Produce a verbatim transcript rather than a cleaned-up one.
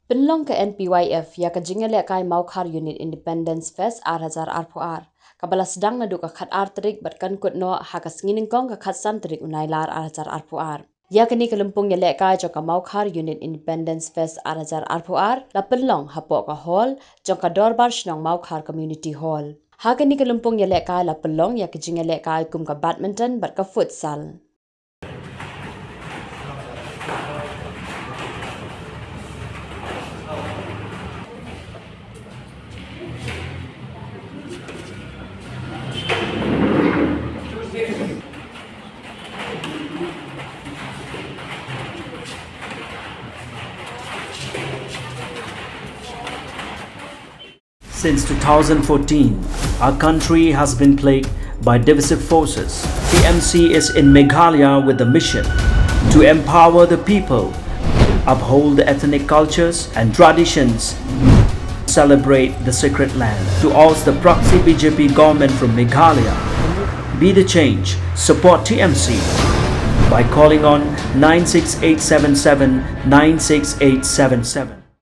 Pynlong ka N P Y F ïa ka jingïalehkai Mawkhar Unit Independence Fest ar hajar arphew ar, kaba la sdang naduh ka khatar tarik bad kan kut noh ha ka sngi nyngkong ka khatsan tarik u Nailar ar hajar arphew ar. Ïa kane ka lympung ïalehkai jong ka Mawkhar Unit Independence Fest ar hajar arphew ar la pynlong hapoh ka hall jong ka Dorbar Shnong Mawkhar Community Hall. Ha kane ka lympung ïalehkai la pynlong ïa ka jingïalehkai kum ka badminton bad ka futsal. Since two thousand fourteen, our country has been plagued by divisive forces. T M C is in Meghalaya with the mission to empower the people, uphold the ethnic cultures and traditions, celebrate the sacred land. To oust the proxy B J P government from Meghalaya, be the change, support T M C by calling on nine six eight seven seven nine six eight seven seven.